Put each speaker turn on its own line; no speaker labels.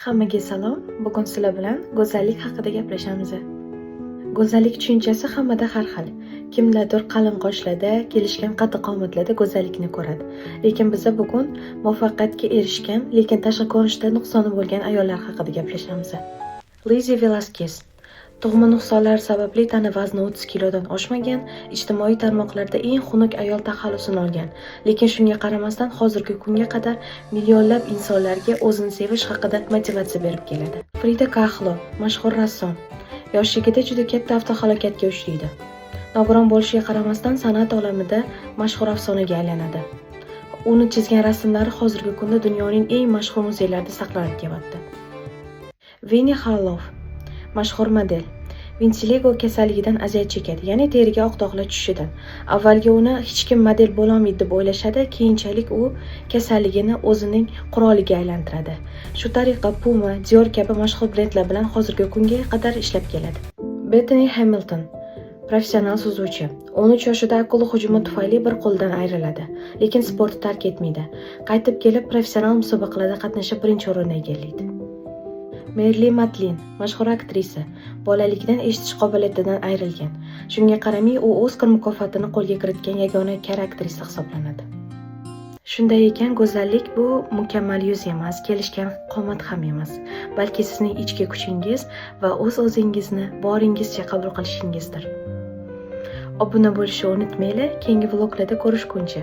Hammaga salom. Bugun sizlar bilan go'zallik haqida gaplashamiz. Go'zallik tushunchasi hammada har xil. Kimlardir qalin qoshlarda, kelishgan qaddi qomatlarda go'zallikni ko'radi. Lekin biza bugun muvaffaqiyatga erishgan, lekin tashqi ko'rinishda nuqsoni bo'lgan ayollar haqida gaplashamiz. Lizi Velaskes tug'ma nuqsonlari sababli tana vazni 30 kilodan oshmagan, ijtimoiy tarmoqlarda eng xunuk ayol taxallusini olgan. Lekin shunga qaramasdan hozirgi kunga qadar millionlab insonlarga o'zini sevish haqida motivatsiya berib keladi. Frida Kahlo, mashhur rassom, yoshligida juda katta avtohalokatga uchraydi. Nogiron bo'lishiga qaramasdan san'at olamida mashhur afsonaga aylanadi. Uni chizgan rasmlari hozirgi kunda dunyoning eng mashhur muzeylarida saqlanib kelyapti. Winnie Harlow, mashhur model. Vitiligo kasalligidan aziyat chekadi, ya'ni teriga oq dog'lar tushishidan. Avvalgi uni hech kim model bo'lolmaydi deb o'ylashadi, keyinchalik u kasalligini o'zining quroliga aylantiradi. Shu tariqa Puma, Dior kabi mashhur brendlar bilan hozirgi kunga qadar ishlab keladi. Bethany Hamilton, professional suzuvchi. 13 yoshida akula hujumi tufayli bir qo'ldan ayriladi, lekin sportni tark etmaydi. Qaytib kelib professional musobaqalarda qatnashib, birinchi o'rinni egallaydi. Merli Matlin, mashhur aktrisa, bolalikdan eshitish qobiliyatidan ayrilgan. Shunga qaramay, u Oskar mukofotini qo'lga kiritgan yagona kar aktrisa hisoblanadi. Shunday ekan, go'zallik bu mukammal yuz emas, kelishgan qomat ham emas, balki sizning ichki kuchingiz va o'z-o'zingizni boringizcha qabul qilishingizdir. Obuna bo'lishni unutmanglar. Keyingi vloglarda ko'rishguncha.